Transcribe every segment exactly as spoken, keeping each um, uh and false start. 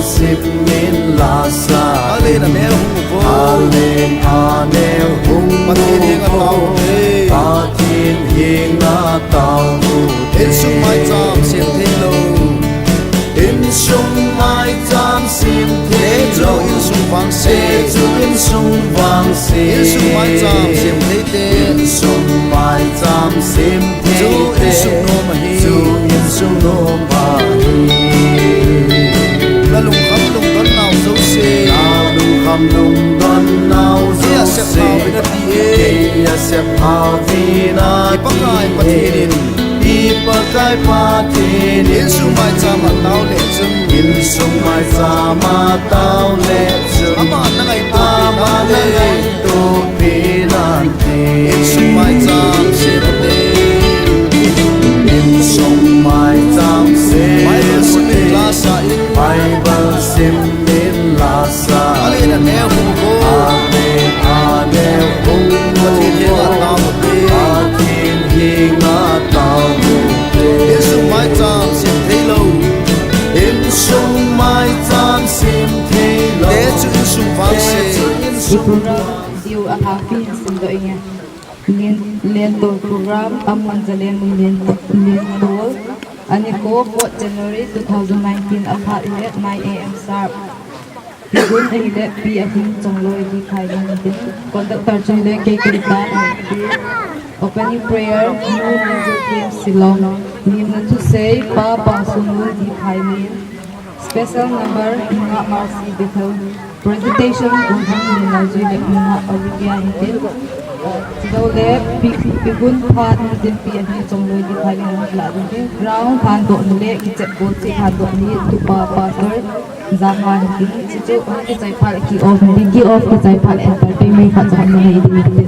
Simmin lasa. Alen aneo hung uvo. Alen aneo hung uvo. Pathen henga tao uve. Pathen henga tao uve. Insung maicham sem thei lou. Insung maicham sem thei lou. Te chu insung vangset. Te chu insung vangset. Insung maicham sem thei te. Insung maicham sem thei te. Chu insung nom ahi. Chu insung nom ahi. Na lungkham lungdon nau jouse. Na lungkham lungdon nau jouse. Kei a sep hao vin ati e. Kei a sep hao vin ati e. I Pakai Pathen in. I Pakai Pathen in. Insung maicham a tao le chun. Insung maicham a tao le chun. Ama na ngaito pen a. Ama na ngaito pen a. Insung maicham sem te. Insung maicham sem te. Bible sim in lasa in. Bible sim in lasa. Alen aneo hung uvo. Alen aneo hung uvo. Pathen henga tao uve. Pathen henga tao uve. Insung maicham sem thei lou. Insung maicham sem thei lou. Te chu insung vangset. Te chu insung vangset. Diu a happy sim doh inge. Lien, Lientol program, amun Zalen Lien, Lientol. Ani ko, fourth January two thousand nineteen, aphat le nine A M sharp. Pigun ahile Pi Ahing Chongloi Diphailin atin. Conductor chu ahile K K Tan ahi. Opening prayer, Nu Ningzil Thim Shillong. Limna thusei, Pa Paosunmun Diphailin. Special number, Nungah Mercy Bethel. Presentation, Gunhang Nungaijui le Nungah Olivia ahitin. Chule, Pi, Pigun phat, Ningzil Pi Ahing Chongloi Diphailin ahin la ding ahi. Ground phatdoh ni le kichep bol cheh phatdoh ni, Tupa Pastor Jama ahitin. Chuchu, kichai phat le kick off ni, kick off kichai phat le entertainment khat chu hung nei ding ahi.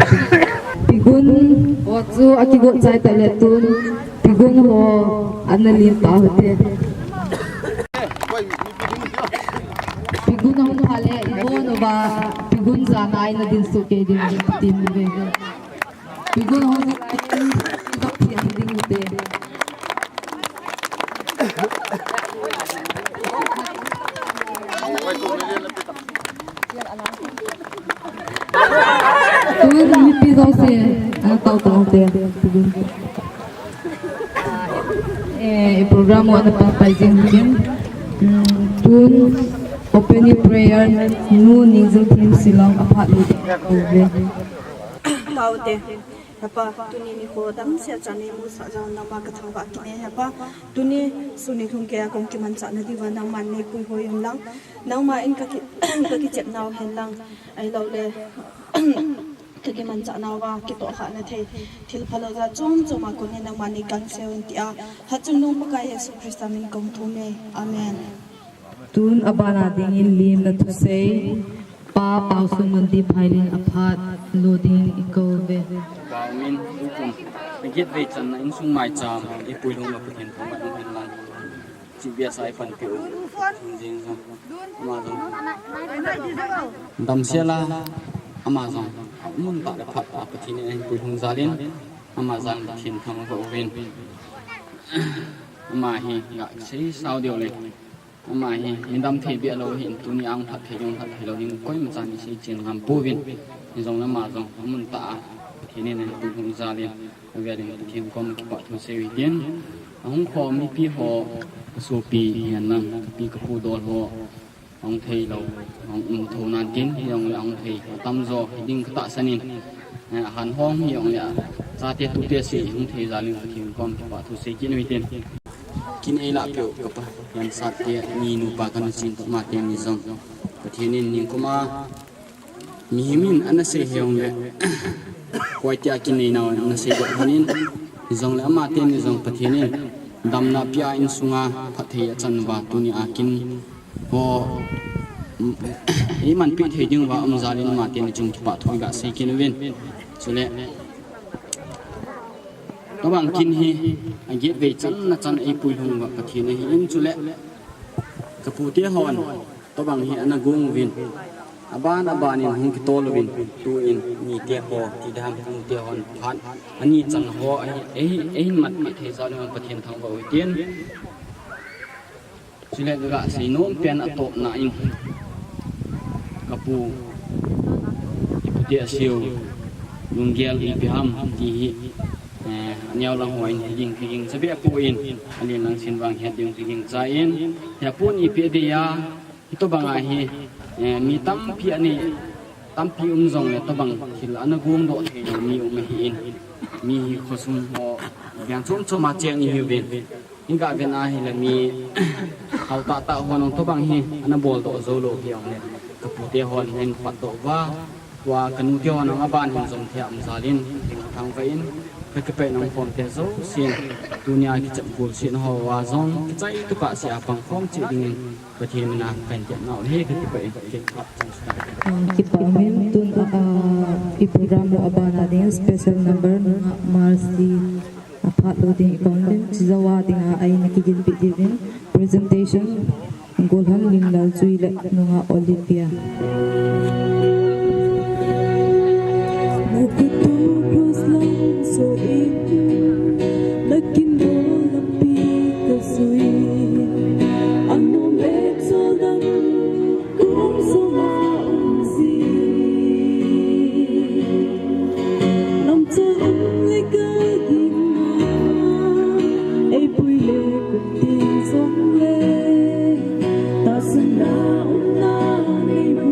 Pigun, o chu akigot chai tah le tun, Pigun ho, ana lim pau hite. Pigun ahung phat le, ibon uva, Pigun jana a ina dinsuh kei ding, tin ve. Pigun ahung jing lai in, idop thei ding hite. Tun mipi jouse, ana tao tao te, Pigun. Eh, program u ana papai jing uvin. Hmm, tun opening prayer, Nu Ningzil Thim Shillong aphat le te uve. Tao te, Hepa, tuni nikho damsel a chan neimusah jeh un nangma kathangvah kit e Hepa. Tuni sun nilhum geiya kahung kimanchah nadiuva nangman neipui hoi un lang. Nangma in kaki, kakichep nau hen lang. Ahilouleh, kakimanchah nauva kitoh khah na thei thil phalou jat chom chom a kon in nangman neigangsei un tia, hatchungnung Pakai Jesu Christa min kahung thum e. Amen. Tun abana dingin limna thusei, Pa Paosunmun Diphailin aphat lo dingin ikou uve. Pau min tukum, agiat vei channa insung maicham, ipui lhung uva Pathen thangvah in lang. Chibia sa ipanpi u. Jing jong. Ama jong. Damsel a, ama jong. Amun tah le phat tah a Pathen in ahin puilhung jal in, ama jal in Pathen thangvah uvin. Ama hi, gasei sao deu le. Ama hi, midam thei beh lou hin, tuni a phatthei jong phatthei lou hin, koima chan isei chen ngam pouvin. Hijongle ama jong, amun tah a, Pathen in ahin puilhung jal in. Avel in Pathen koma kipa thu sei u hitin, ahung khom mipi ho, kasopi hihen lang, kapi kapu dol ho, ahung thei lou, ahung um thou nan tin, hijongle ahung thei atamjo hiding katahsan in, eh, ahan hom hijongle, chate tute seh hung thei jal in Pathen koma kipa thu sei kit u hitin. Kin ei lah peh u kapa, hihen sate ni nupa kana chin toh mate ni jong. Pathen in ningkuma, Mihem in ana sei hijongle, koi tia kin nei nau ana sei doh lhon in, hijongle ama teni jong Pathen in damna pia insunga phatthei achan uva tuni a kin ho, eimanpi thei ding uva um jal in ama teni chung kipa thu iga sei kit uvin. Chule, tobang kin hi, agiat vei channa chan eipui lhung uva Pathen ahin chule, kapute hon, tobang hi ana gong uvin. Aban aban in hung kitol uvin. Tuin mite ho, tidam nute hon phat ani chan ho, ahi, ahi, ahin matpi thei jal in Pathen thangvah u hitin. Chule ka ga sei nom pen a topna in, ka pu, i pu Tehsiu lunggel ipi ham ti hi, eh, aneo lang hon hi ging, hi ging cha be a pu in, alen lang sin vang het ding hi ging cha in, hi a pu in ipi a dei a, hitobang a hi, eh, mi tampi a nei, tampi um jongle tobang thil ana gong doh thei lou mi um ahi in, mi hi khosung ho veng chom chom a cheng ihiuvin. Hin ka ven a hi le mi hau tah tah hon ong tobang hi ana bol doh jou lou hi ong le. Ka pu te hon hin pat doh uva, tua ka nu te hon ong aban hin jom thei a um jal in, hin ka thangvah in, ka kipah in ong khom te jousen, tunia kichep gol sen ho uva jong, kichai tupa se a pang khom cheh dingin, Pathen mina ka hin tep nau hi ka kipah in, ka kipah chang suh. Ah, kipah umin, tun, ah, i program u aban a ding special number nungah Mercy. Aphat lou ding i kon uvin, chujou a dinga eina kigin peh diuvin, presentation, Golhang Linglal Chui le nungah Olivia. Na khut u cross lam so in, na kin bol lampi ka sui, a nom le chol dang kum sunga um ji. Lamchang um le ka ging a, ei pui le kum tin song le, tahsan na um na nei bu.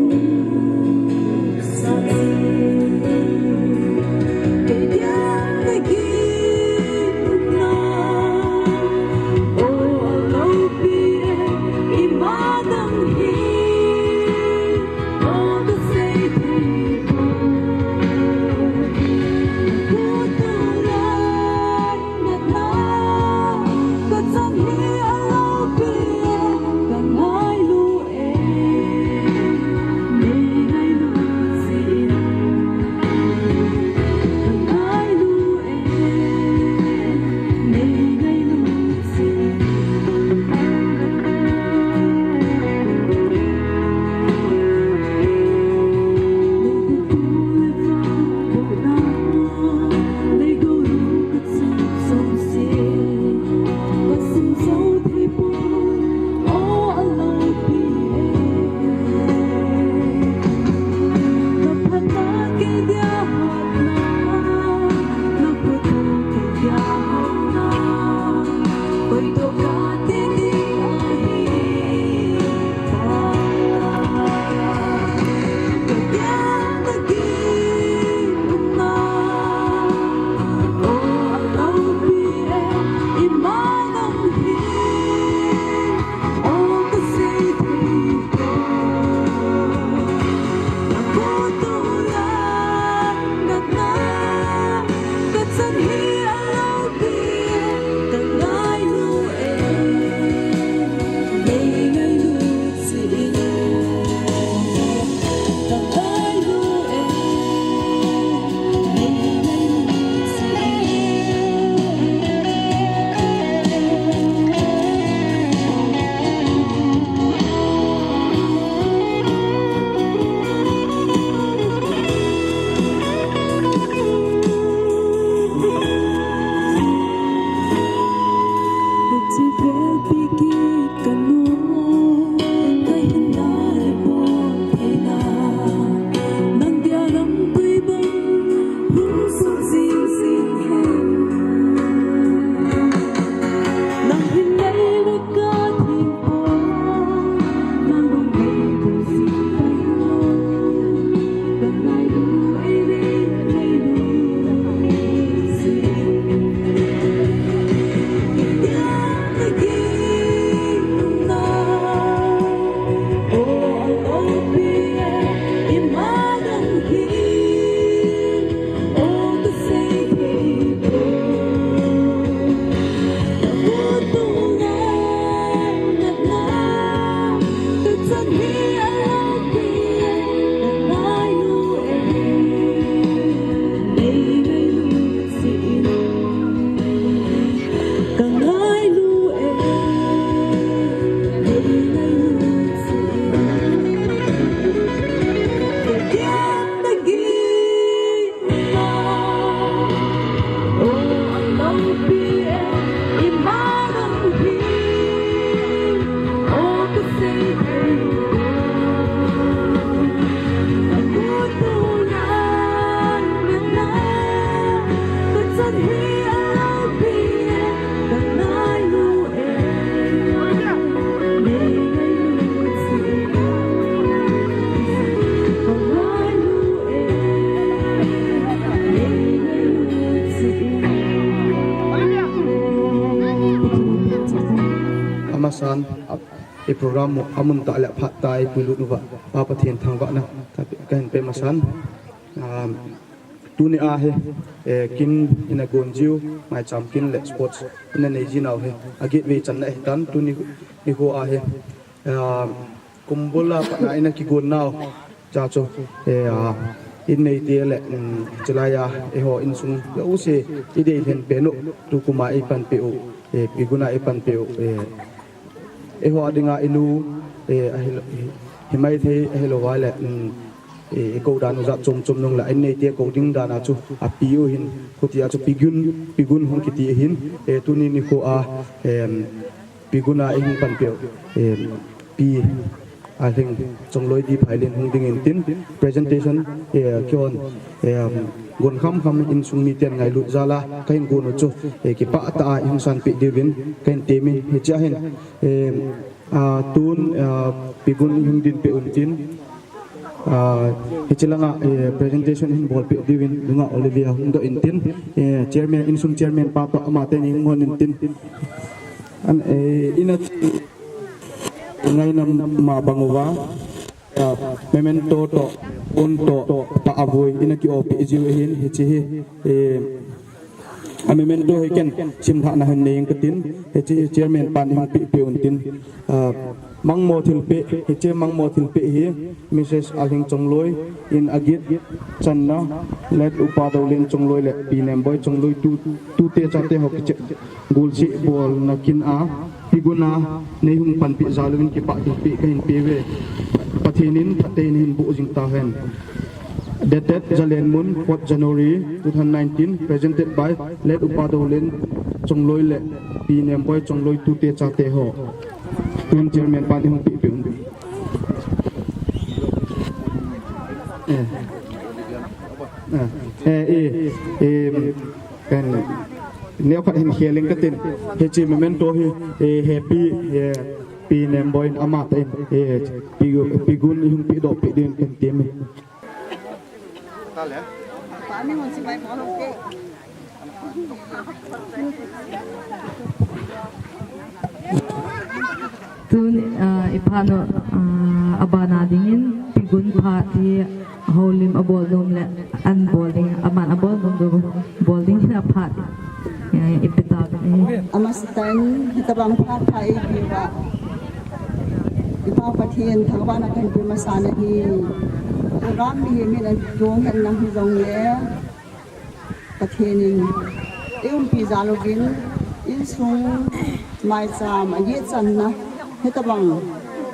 Tan, a, i program mu amun ta le phat ta i puilut uva, Pa Pathen thangvahna ka, ka hin pe masan. Um, tuni a hi, eh, kin ina gon jiu, maicham kin le sports ina nei ji nau hi, a gateway channa hi tan, tuni nikho a hi, um, kumbul a patna ina kigon nau, cha chu, eh, a, in neite le, um, chulai a, eiho insung, jouse, i dei lhen pen u, tukum a i pan pe u, eh, Pi Gun a i pan pe u, eh, eiho a dinga i lu, eh, ahi, hi, hi mai thei, ahilou vai le, um, eh, i ko dan u jat chom chom nung le, in neite ko ding dan a chu, a pi u hin, khuti a chu Pi Gun, Pi Gun hung kiti hin, eh, tuni nikho a, em, Pi Gun a i hung pan pe u, em, Pi Alhing Chongloi Diphailin hung ding in tin, presentation, eh, kihon, em, gon kham kham insung miten ngailut jal a, ka hin gon u chu, eh, kipah tah a i hung san pe diuvin, ka hin temin, hiche a hin, em, a, tun, a, Pi Gun i hung din pe un tin, a, hiche langa, eh, presentation hin bol pe diuvin, nunga Olivia hung doh in tin, eh, chairman, insung chairman pa toh ama teni hung hon in tin. An, eh, ina chi ngaina ma bang uva, a, memento toh, un toh, pa avui, ina ki-o pe jiu hin, hiche hi, eh, a memento hi ken, simlhahna hin nei ing ka tin, hiche hi chairman pan i hung pe pe un tin, a, mangmo thilpeh, hiche mangmo thilpeh hi, Missus Alhing Chongloi in a git channa, Late Upa Dolen Chongloi le Pi Nemboi Chongloi tu, tute chate ho kichep gulseh bolna kin a, Pi Gun a nei hung panpi jal uvin kipah thilpeh ka hin pe uve. Pathen in phatthei nahin boh jing tahen. Dated Jalenmun, fourth January two thousand nineteen, presented by Late Upa Dolen Chongloi le Pi Nemboi Chongloi tute chate ho. Tun chairman pan i hung pe pe un. Eh. Eh, eh, eh, em, kan, neo khat hin khel ing ka tin. Hiche memento hi, eh, happy, eh, Pi Nemboi in ama tah in, eh, Pi, Pi Gun i hung pe doh pe din kan ti mi. Tun, ah, i phat u, ah, abana dingin, Pi Gun phat hi houlim abol nom le, an bol ding, aman abol nom ding, bol ding hi aphat, eh, i pe ta, eh. Amasa tah in, hitabang phat pha i pe uva. I Pa Pathen thangvahna kahin pe masa nahi. Program mihem in adong hen lang hijongle, Pathen in i umpi jal uvin, insung maicham a git channa, hitabang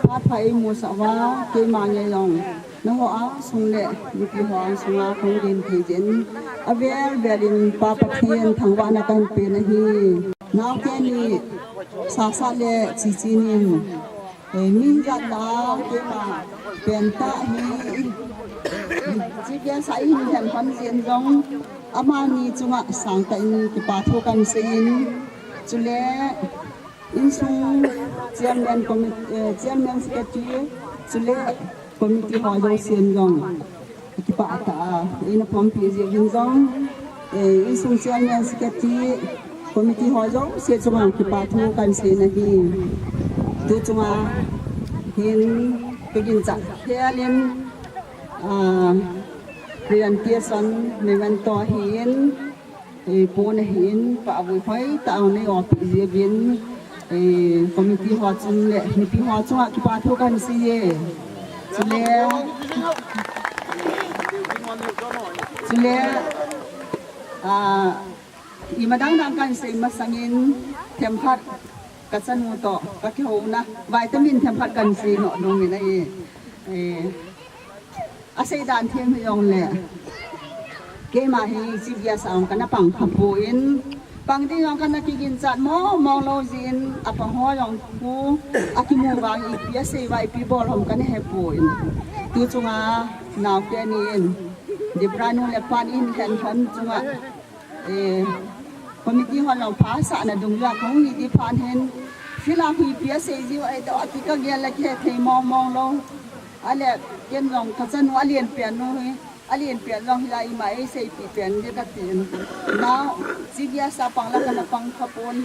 phat pha i musah uva, keima nge jong, nangho angsung le mipi ho angsunga kahung din thei jeh in, avel vel in Pa Pathen thangvahna kahin pe nahi. Naote ni, Sasa le Chichi nin, eh, mi jat la, keima pen tah hi, Chief Guest a i hin lhen hon jeh in jong, amani chunga sangtah in kipa thu kahin seiyin, chule insung chairman commit-, eh, chairman secretary, chule committee ho jousen jong kipah tah a eina pumpi jeh uvin jong, eh, insung chairman secretary committee ho jouse chunga kipa thu kahin sei nahi. Tu chunga hin kaginchat khel in, ah, presentation memento ahin, eh, pon ahin, Pa Avui hoitah a nei opi jeh uvin, eh, committee ho chung le mipi ho chunga kipa thu kahin sei e. Chule, chule, ah, ima dang dang kahin sei masangin themkhat kachanu toh kakihouna vitamin themkhat kahin sei nom in ahi. Eh, asei dan thim hijongle, keima hi Chief Guest a jong kana pang khapon, pang ding jong kana kiginchat mong mong lou jeh in, apang ho jong khu akimu vang ipi asei uva ipi bol ham kana hepon. Tu chunga naote ni in, Debra nu le pan in lhen hon chunga, eh, committee hon jong phasahna dungjui a kahung hi ti phat hin, field a ipi asei jiu ahi toh ati kagel le kihethei mong mong lou. Ahile ken jong kachanu alen pen nu hi, alen pen jong hilai ima eiseipeh pen ding katin. Nao, Chief Guest a pang la kana pang khapon.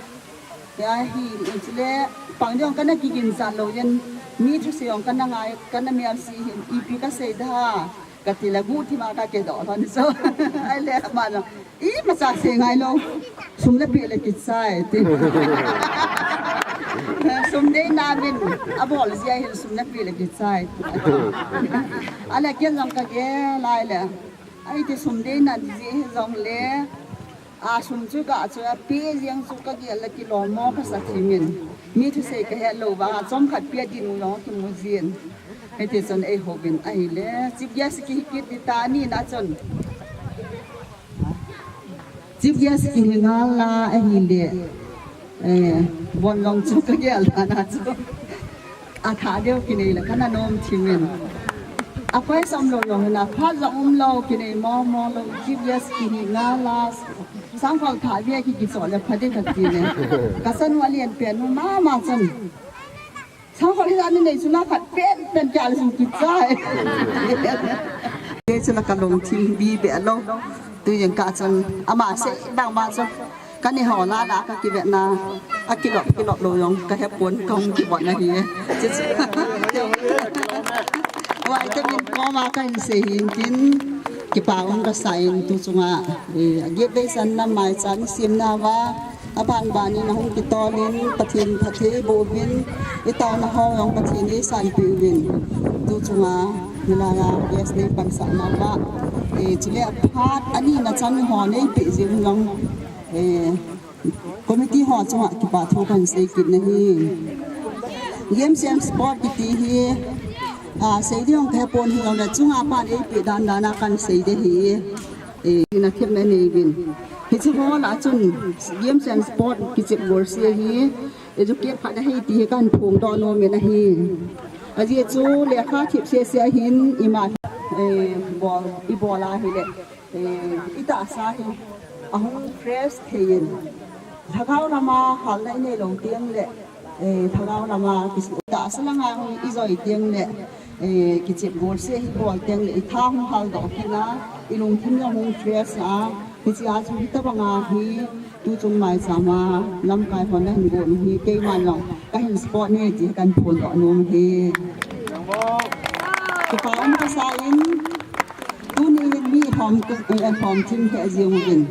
Ahi, chule, pang jong kana kiginchat lou jin, mi thusei jong kana ngai, kana mial si hin, ipi kasei da, kati le guh thima kakidoh lhon so. Ahile, ama jong, imacha sei ngai lou, sum napeh le kichai, ti. Sum deina min, abol jeh hin sum napeh le kichai. Ahile, ken jong kagel lai le, ahi ti sum deina jeh hijongle, a sum chu ga chu apeh jeng chu kagel le kilom mo kasa thimin. Mi thusei kahet lou vang a chomkhat pia ding u jong kimu jin. Hiti chun eihouvin ahile, chief guest kihi kit ding ta nina chun. Chief guest kihi ngal la ahile. Eh, von jong chu kagel dan a chu. Athah deu kinei le kana nom thimin. Apai som lou jong hina, phat jong umlou, kinei mong mong lou, chief guest kihi ngal la. Sangkhol thah beh kikichoh le pha ding kati le. Kachanu alen pen mama chun. Sangkhol hijat ninei chu la khat pen pen kya le jong kichai. Kei chu la kalungthim bibeh lou. Tujing kah chun ama sei bang ma chu. Kani ho la la kakivetna. Akilop kilop lou jong kahepon kahung kivon ahi. Chuchu. Vitamin koma kahin sei hin tin. Kipa um kasa in tu chunga. Eh, agivet veisan na maicham simna uva. Aban ban in ahung kitol in, Pathen phatthei boh uvin, itaona ho jong Pathen eisanpeh uvin. Tu chunga, hilaiya, guest nei pansahna uva. Eh, chule aphat, anina chan ho neipeh jing jong. Eh, committee ho chunga kipa thu kahin sei kit nahi. Games and Sport kiti hi, ah, sei ding jong kahepon hijongle chunga pan eipeh dan dan a kahin sei ding ahi. Eh, ina themna nei uvin. Hiche ho lah a chun Games and Sport kichep bol se hi, educate khat ahi ti hi kahin phongdoh nom in ahi. Ajeh chu lekha thip sese ahin ima, eh, bol, ibol ahile, eh, itahsa hi ahung fresh thei in. Lhagao lama halna inei lou teng le, eh, lhagao lama kisu tahsa langa hung ijoi teng le, eh, kichep bol se hi bol teng le, itha hung haldoh kit a, ilungthim jong hung fresh a, hiche a chu hitobanga hi, tu chung maicham a, lamkai hon nahin gon hi, keiman jong kahin support e ti kahin phondoh nom e. Kipa um kasa in, tuni hin mi lhom, eh, lhom thim lheh jeng uvin.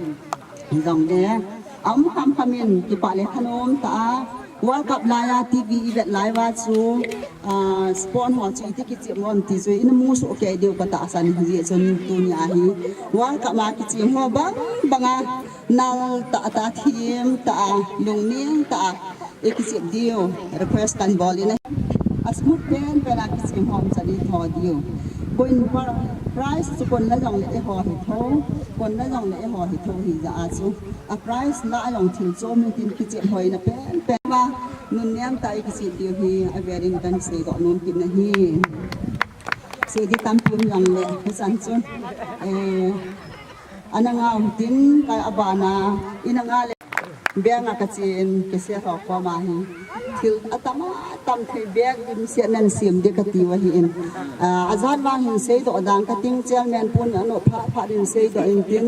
Hijongle, aum kham kham in, kipah le thanom tah a, World Cup laiya TV ivet lai uva chu, ah, sport ho chu iti kichem ham ti chu, ina musoh kei diu katahsan jeh chun tunia hi. World Cup a kichem ho bang banga, nal tah tah, thim tah a, lungning tah a, ikichem diu, request kahin bol in ahi. Asmooth pen pen a kichem ho umchan itho diu. Boin prize chu konna jongle eiho hi tho, konna jongle eiho hi tho hijeh a chu. A prize lah a jong thil chom hitin kichem hoina pen pen uva, nunnem tah a ikichem diu hi avel in kahin seidoh nom kit nahi. Sei ding tampi um jongle, hichan chun, eh, ana ngah u hitin, kei abana, ina ngah le, bank a kachen, cashier ho koma hi. Thil atam atam thei bag dimset nan sem ding kati u ahin. Ah, ajat vang hin seidoh ding kating, chairman pun anop phat phat in seidoh in tin,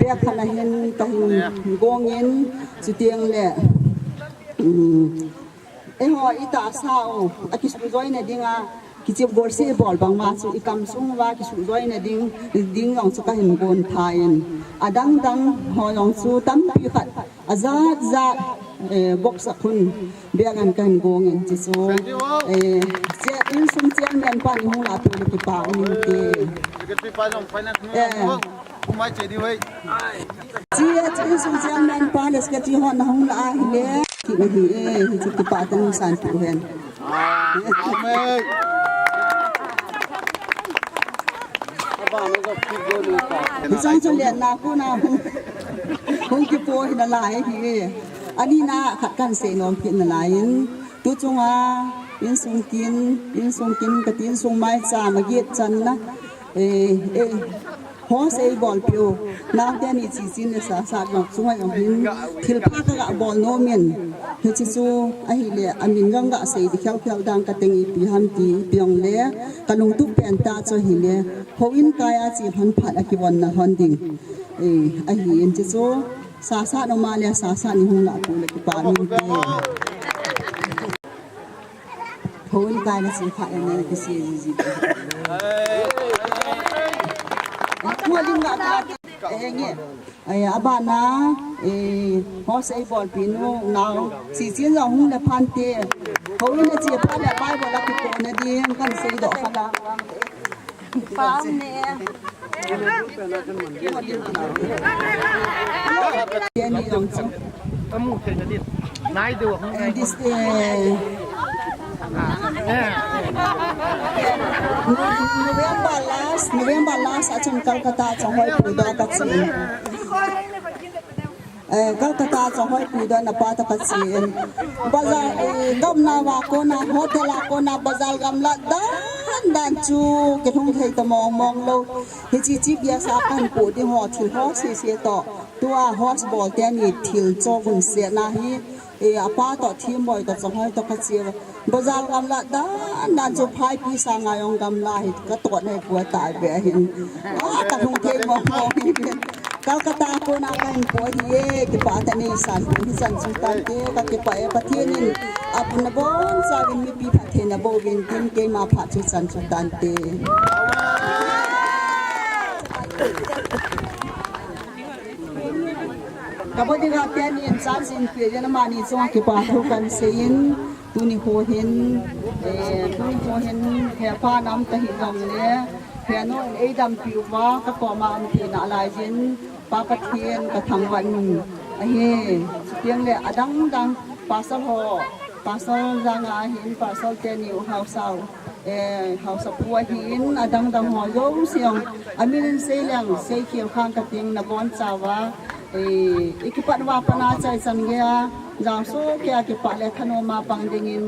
bag khat ahin kahin gong in, chuteng le, um, eiho itahsa u, akisuhjoina dinga, kichep bol se bol bang ma chu ikamsung uva kisuhjoina ding, ding jong chu kahin gon tha in. Adang dang ho jong chu tampi khat, ajat jat, eh, box a khun bag an kahin gong in chuchu. Eh, che insung chairman pan hung lah peh le kipa um inte. Secretary pa jong finance nu eh. Kumai che di wei. Chi, chi insung chairman pa le secretary ho nahung lah ahile. Kiti hi e, hichu kipah tah in sanpeh u hen. Amen. Hichang chu lenna kona hung, hung kipo hi nalai hi e. Anina khat kahin seinom kit nalai in. Tu chunga, insung kin, insung kin kati, insung maicham a get channa. Eh, eh, ho sei bol piu. Naote ni chi chin le sa sa jong chunga jong hin thil pha kaga bol nom in. Hiche chu ahile, amin jong gasei ding khel khel dang kateng ipi ham ti, ipi jongle, kalungtup pen tah chu ahile, houin kai a che lhon phat a kivonna lhon ding. Eh, ahin chuchu. Sasa no ma le sasa ni hung la ko le kipa min te. Hon kai na si kha na ki si ji ji. Ko lim la ka e nge. Ai, abana, eh, ho sei bol pi nu nau, si chin jong hung le phan te. Ko in a chi pha le Bible a ki ko na ding kan sei doh kha la. Pau ne. Ye ni jong chu. Nai deu. And this, eh, November last, November last a chun Calcutta chang hoi pu doh ka chi. Eh, Calcutta chang hoi pu doh na pa ta ka chi. Bazar, eh, gam na va ko na, hotel a ko na, bazar gam la dan dan chu ke thung thei ta mong mong lo. Hi chi chi bia sa kan pu di ho thil ho si si to. Tua host bol te ni thil cho gun se na hi. E, apa to thim boi to chang hoi to ka chi. Bazar gam la dan dan chu phai pi sa ngai ong gam la hi ka to nei pu ta be hin. A ka thung thei mo mo hi. Calcutta ko na ka hin po hi e, kipa ta ni san hi san chu tan te, ka kipa e Pathen in. Apun na bon sa vin mi pi Pathen na bo vin tin ke ma pha chu san chu tan te. Ka bodyguard te ni in charge in pe jana mani chunga kipa thu kan sei in, tuni ho hin, eh, tuni ho hin, he pa nam ta hi jong le, he no in ei dam pi uva, ka koma am ti na lai jin, Pa Pathen ka thangvah nu ahi, tiang le adang dang, pastor ho, pastor janga hin, pastor te ni u hau sau. Eh, hausa pu ahin, adang dang ho jouse jong, amin in sei leng, sei khel khang ka ting na bon chauva, eh, i kipat uva pat na chai chan gei a, jang so kei a kipat le thanom a pang dingin,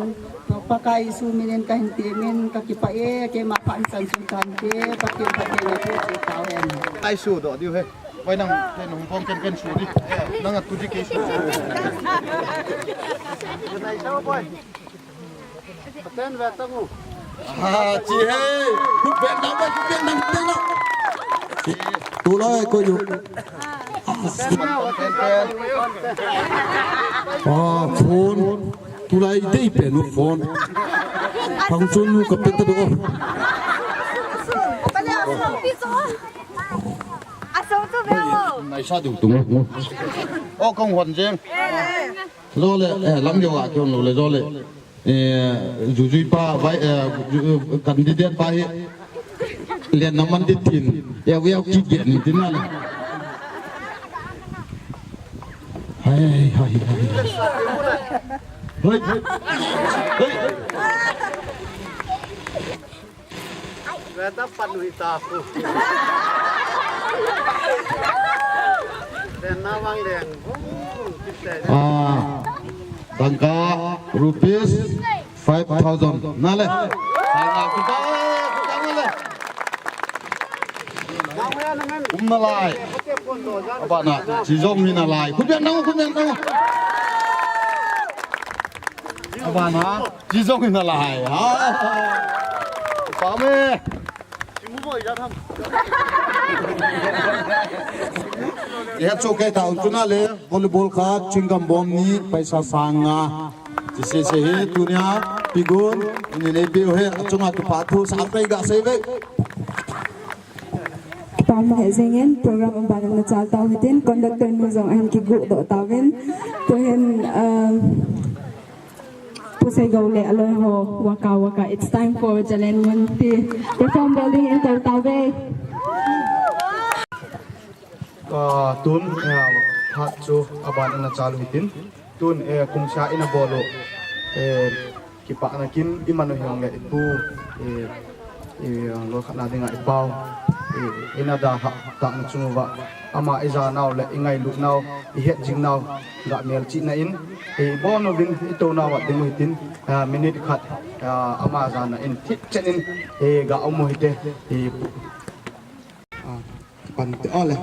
Pakai Jesu min in ka hin ti min, ka kipa e, keima phat in chan chu tan te, Pathen, Pathen na thu chu tao hen. Ai su doh diu he. Bai nang, ken hung phong ken ken su di. Nang a tu di kei su. Ten ve tang u. Ha, chi he. Khut beng nang, khut beng nang, khut beng nang. Tulai ko yu. Ah, phone. Tulai dei pen u phone. Phang chun nu ka pen ta do. Nai sa du tung. O kong hon jeng. Zo le, eh, lam deu a kihon lou le, zo le. Eh, jujui pa, vai, eh, ju-, candidate pa hi. Len na man di tin. Ya, ya, ki gen ni tin na le. Hai, hai, hai, hai. Hai. Hai. Ve ta pan hui ta khu. Len na vang len. Ah, tangka rupees five thousand. Na le. Tangka kuta, kuta na le. Um na lai. Abana, chi jong mi na lai. Khut beng nang, khut beng nang. Abana, chi jong mi na lai. Ah. Pa me. Eha chu kei ta un tuna le volleyball khat, chewing gum bom ni, paisa sang nga. Chi se se hi tunia pigun, ini nei piu he, achunga kipa thu sa kai ga sei ve. Pam he jengin program abana na chal tau hitin, conductor nu jong ahin kigu doh tauvin. Tuhin, um, Pu Seigou le aloi ho, waka waka, it's time for Jalen Ngun ti. Perform bol dingin kou tauve. Ah, tun, eh, phat chu aban ana chalu hitin. Tun, eh, kum sa ina bol u. Eh, kipana kin iman u hiong le ipu. Eh, I, lo khat na dinga i pau. I, ina da ha, ta na chung uva. Ama i ja nau le i ngailut nau, i het jing nau, ga mel chih na in. I bon uvin, i to nau a ding u hitin, ah, minute khat, ah, ama ja na in, thip chen in, i ga um u hite, i, ah, pan te ole.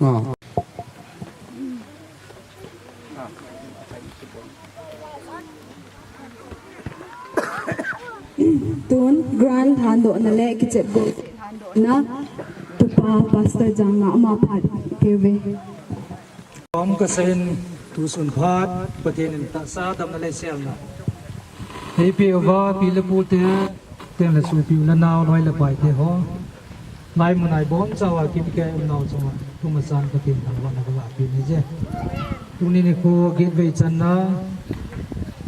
Ah. Tun grant handohna le kichep bol handohna, Tupa Pastor Janga ama phat keve. Om kasen tusun phat, Pathen in tahsa damna le selna. Hei pi uva, pi le pu te, teng le su pi u le nau, loi le pai te ho. Lai mun ai bom chawa kit ke um nau chunga, tuma san Pathen thangvahna ka pi ni je. Tuni nikho Gateway channa,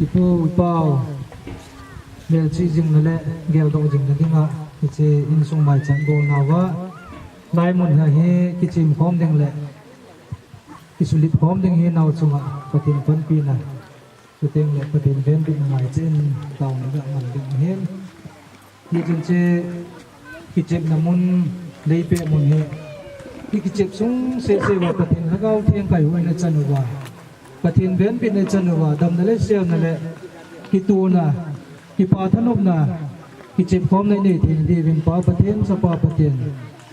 ipu ipau, melchih jingna le geldoh jingna dinga, hiche insung maicham bolna uva, lai mun hi kichim khom ding le kisulip khom ding hi nau chunga Pathen panpina, chuteng le Pathen venbitna ngaichen taona ga man ding ahin. Hichun hiche kichepna mun, leipeh mun hi, hi kichep sung sese uva Pathen Lhagao Theng kaihuina chan uva, Pathen venbitna chan uva, damna le selna le kituna, kipa thanopna, kichep khomna inei thei diuvin Pa Pathen, Chapa Pathen,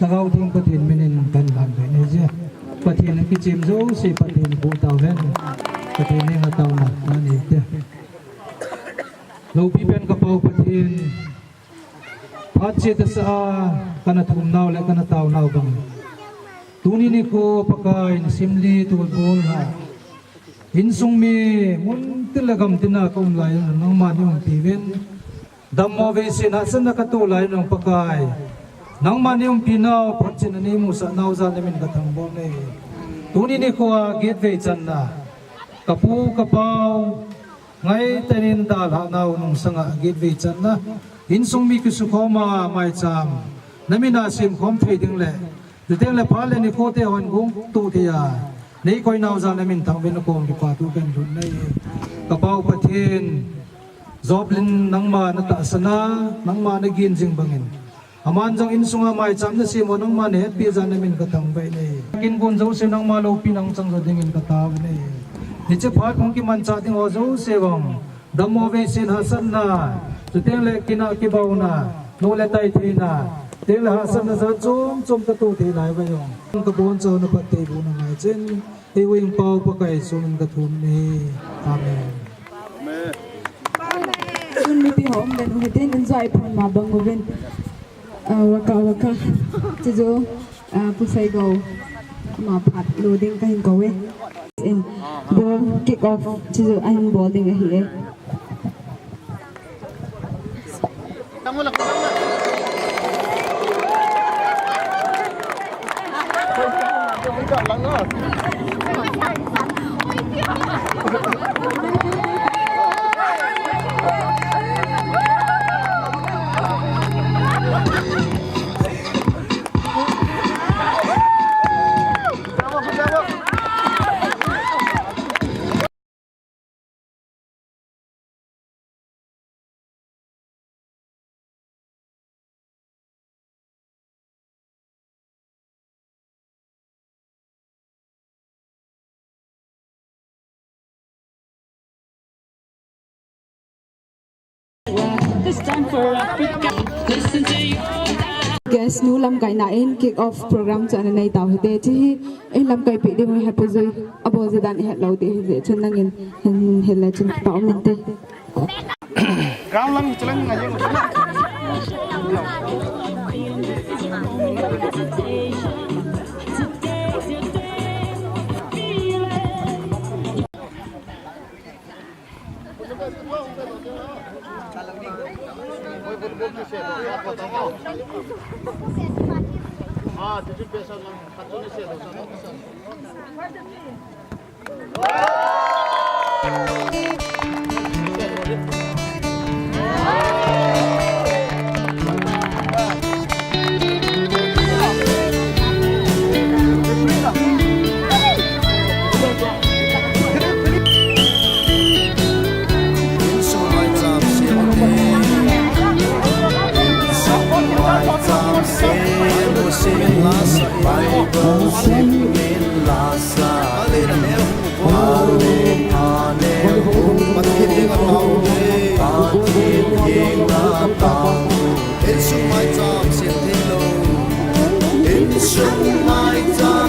Lhagao Theng Pathen minin kan lhan ve ni je. Pathen in kichep jouse Pathen in boh tauhen. Pathen in ataona nanei te. Loupi pen ka Pau Pathen, phat cheh tahsa a kana thum nau le kana tao nau bang, tuni nikho Pakai in simli tolbol ha, insung mi mun til le gam tina ka um lai nangma nei umpi uvin, dammo veiset hahsatna ka toh lai nung Pakai, nangma nei umpi nau, phatchihna nei musah nau jal namin ka thangvah nei. Tuni nikho a Gateway channa, ka pu ka pau, ngaitah in dalhah nau nungsanga Gateway channa, insung mi kisukhom a maicham, namin a semkhom thei ding le, chuteng le phat le nikho te hon gong tu thei a, nei koi nau jal namin thangvahna kom kipa thu kan lhun nei. Ka Pau Pathen, Joblin nangma na tahsan a, nangma na gin jing bangin, aman jong insunga maicham na sem u nangma na hetpi jal namin ka thangvah nei. Kin gon jouse nangma loupina chang jo dingin ka tao nei. Hiche phat hung kimanchah ding ho jouse vang, dammo veiset hahsatna, chuteng le kinah kibauna, nu le tai theina, chuteng le hahsatna jat chom chom ka toh thei lai uva jong, ka bonchauna phattheibohna ngaichen, eiho Pau Pakai Jesu min ka thum nei. Amen. Tun mipi ho um den u hitin, enjoy phon ma bang uvin. Ah, waka waka. Chuchu, ah, Pu Saigo, ama phat lou ding kahin kou e. In, bol, kick off, chuchu ahin bol ding ahi e. This time for Africa. Listen to your dad. Guest nu lamkaina in kick off program chu ana nei tau hite, chuhi ei lamkai pi ding u hi Pu Jui abol ji dan ihet lou ding ahi jeh chun nangin hin hil le chun kipa um inte. Ground lang hi chalang ngai jeng.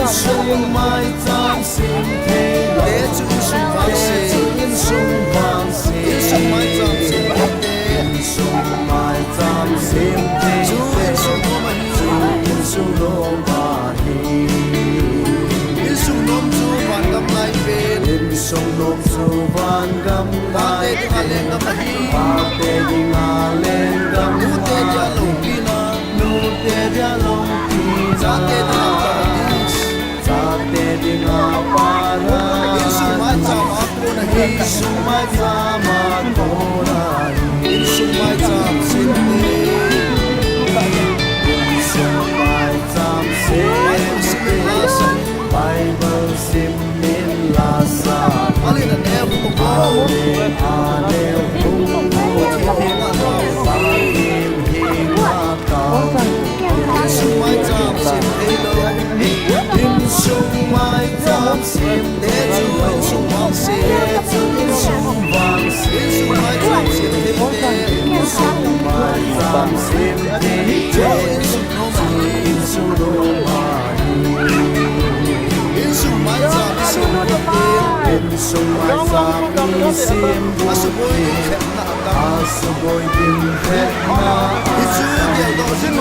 Insung maicham sem thei lou. Te chu insung vangse. Insung vangse. Insung maicham sem thei lou. Insung maicham sem thei. Chu insung nom ahi. Chu insung nom ahi. Insung nom chu vangam lai pen. Insung nom chu vangam lai pen. Pate dinga lenggam ahi. Pate dinga lenggam ahi. Nute dia loupina. Nute dia loupina. Chate dinga paradise. Chate dinga paradise. Insung maicham a kon ahi. Insung maicham a kon ahi. Insung maicham sem thei. Insung maicham sem thei. Bible sim in la sa. Bible sim in la sa. Alin aneo ko. Alin aneo ko. Pathen henga tao. Pathen henga tao. Insung maicham sem thei lou. Insung maicham sem thei. Te chu insung vangse. Te chu insung vangse. Insung maicham sem thei te. Insung maicham sem thei te. Chu insung nom ahi. Insung nom ahi. Insung maicham sem thei te. Insung maicham sem thei te. Asuboi khetna. Asuboi ding khetna. Hichu geldoh jing.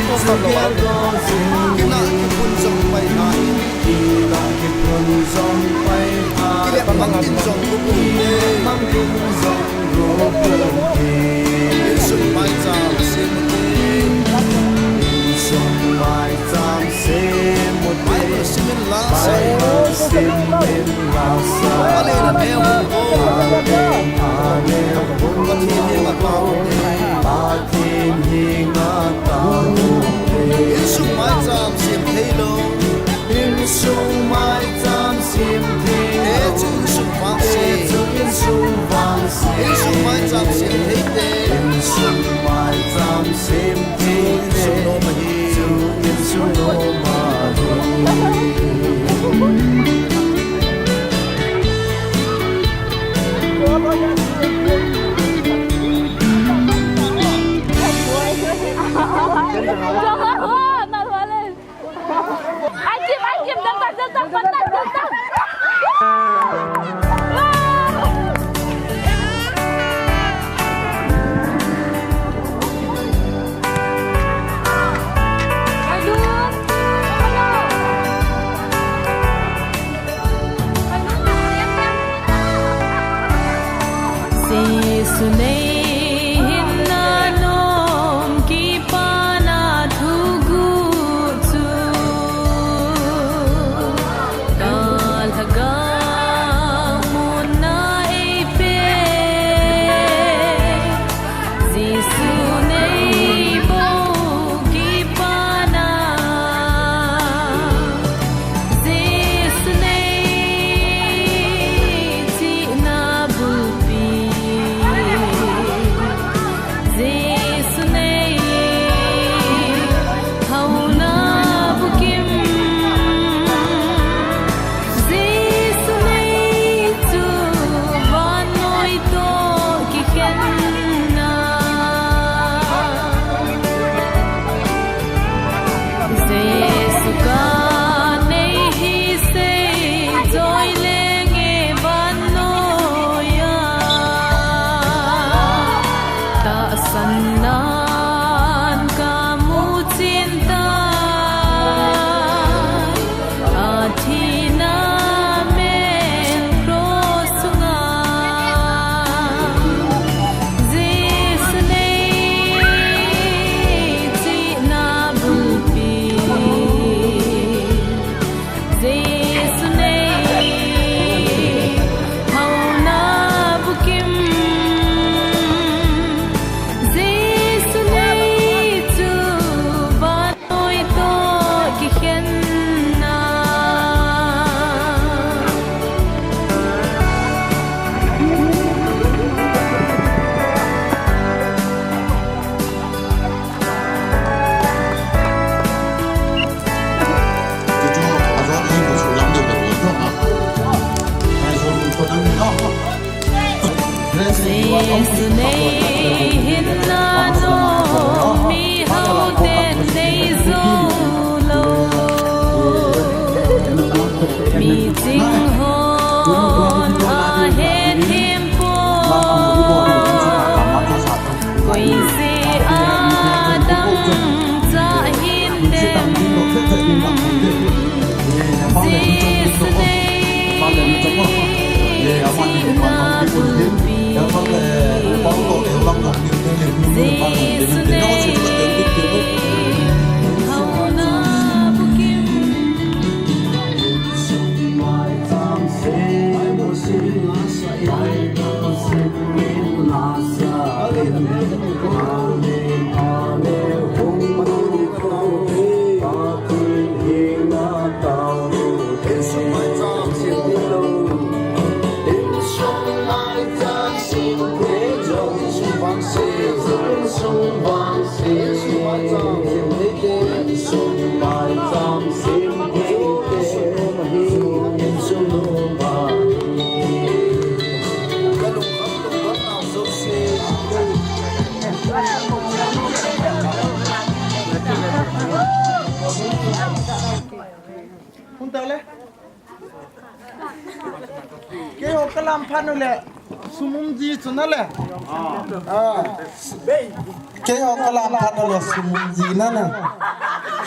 Hichu geldoh jing. Kina kiphun jong pai ha in. Kina kiphun jong pai ha in. Kilep mang ding jong gup um te. Kilep mang ding jong gup um te. Insung maicham sem u te. Insung maicham sem u te. Bible sim in la sa. Bible sim in la sa. Alin aneo ko. Alin aneo ko. Pathen henga tao te. Pathen henga tao te. Insung maicham sem thei lou. Insung maicham sem thei. Te chu insung vangse. Te chu insung vangse. Insung maicham sem thei te. Insung maicham sem thei te. Insung nom ahi. Chu insung nom ahi. Akim, akim, dam, dam, dam, dam, dam, dam, dam. Jesu nei hinna nom kipana thuguh chu ka Jesu nei hinna nom mi hao ten nei jou lou. Mi ching hon ahet him poi. Koi jeh a dangchah hintem. Jesu nei chihna bulpi. Jesu nei haona bukim. Hung tao le. Keiho kalam phat uleh, sum um ji chu nale. Ah. Keiho kalam phat uleh, sum um ji nale.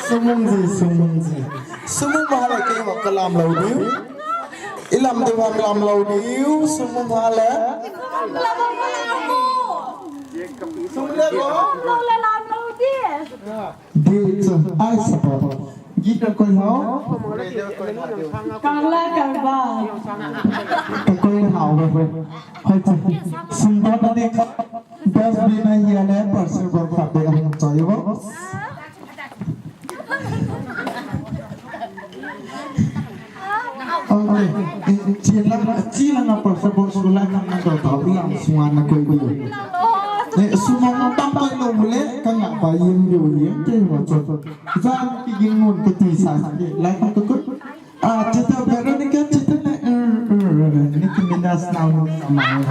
Sum um ji, sum um ji. Sum um a le keiho kalam lou diu. Ilam diu ham lam lou diu, sum um a le. Sum le ko. Ah. Di chu, I support. Git na koi hao? Kangla kangba. Ka koi hao ve. Hoi chu. Sum bol na di kha. Best winner hi ale, parcel bol kha de hung choi vo. Okay. Eh, chila, chila na parcel bol su la kan na dau tau la sum a na koi koi. Eh, sum a na tam koi lou le, kan na ba yin yo yin ke wa cho. Jan ki ging ngun ka ti sa ke, lai ka ko. Ah, chita Veronica, chita na, eh, eh, eh, Nicki Minaj now, now.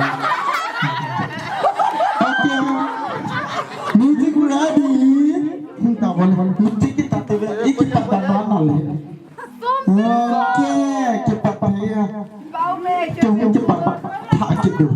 Okay. Music ready. Hung ta wal, hung ti ki ta te ve, iki pa ta na na le. Okay, ki pa pa ya. Ki hung ki pa pa. Tha ki do.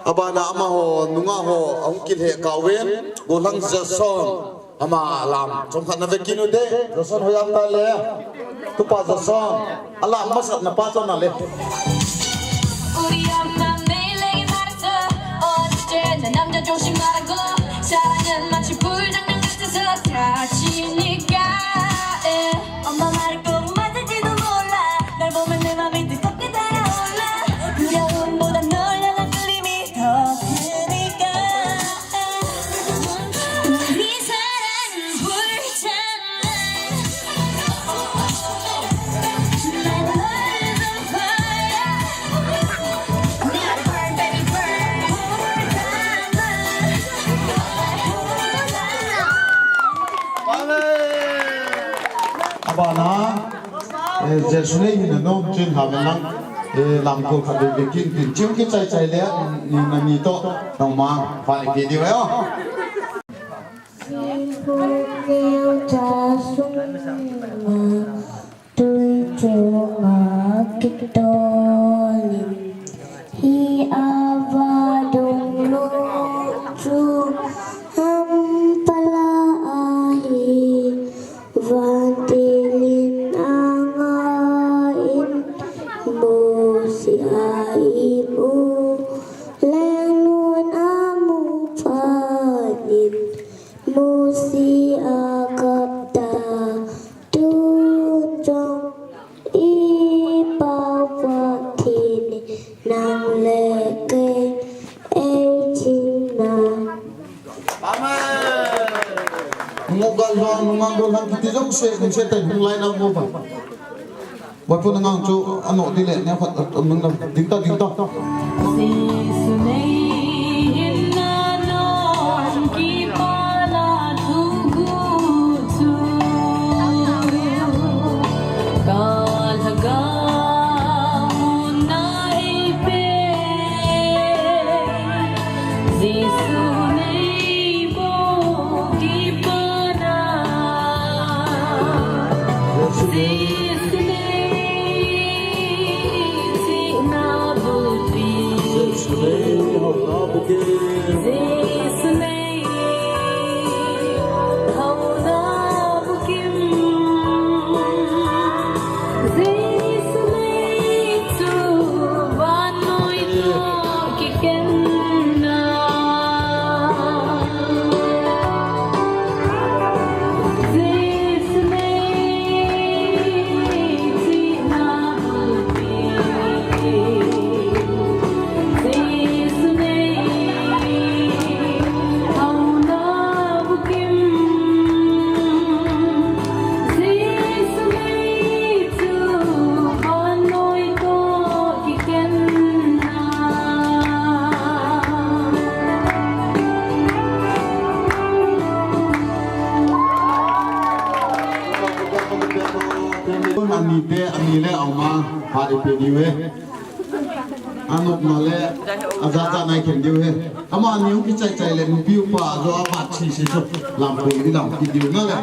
Abana amaho, nungah ho, ahung kilheh kah uvin, Golhang Jason, ama lam chomkhat na ve kit u te, Jason hoiya um tale, tupa Jason, alam masat na pa chon na le. 우리 엄마 매일 내게 말했어. 어렸을 때 난 남자 조심하라고. 사랑은 마치 불장난 같아서 다치니까. 예. 엄마 말이 꼭 맞을지도 몰라. 널 보면 내 맘이 뜨겁게 달아올라. 두려움보다 널 향한 끌림이 더 크니까. 우리 사랑은 불장난. My love is on fire. Now burn, baby, burn. 불장난. Abana, eh, Jesu nei hin nom chin ha men lang, eh, lam ko khat ve ve kit in, chim kichai chai le, ni na ni to, nangma, pha le ke diu e o. Sibu neo cha sung ma, tui chunga kitolin. Hi a vadung lung chu ham pala ahi, vantil in a nga in, Mosi a imu leng nun a mu phat in, Mosi a kap ta, tun jong i Pa Pathen in nang le kei ei chinna. Amen. Nungah Golhang, nungah Golhang kiti jong se, nung se tai hung lai na mo ba. Vaiphone ngang chu ano di le, ne khat, nung na, ding ta, ding ta. Jesu nei hin na nom kipa na thuguh chu. Ka lhagao mun na ei pe. Jesu nei bou kipa na. Jesu nei chihna bulpi. Jesu nei haona bukim. Jesu nei haona bukim. Jesu nei chu vannoi toh kikhenna. Jesu nei chihna bulpi. Jesu nei haona bukim. Jesu nei chu vannoi toh kikhenna. Ani te, ani le auma, pha ding pe diu e. Anopna le, ajachat na khen diu e. Amani hung kichai chai le, nupi upa, jo a mat chi si chu, lam ko i lam ki diu na le.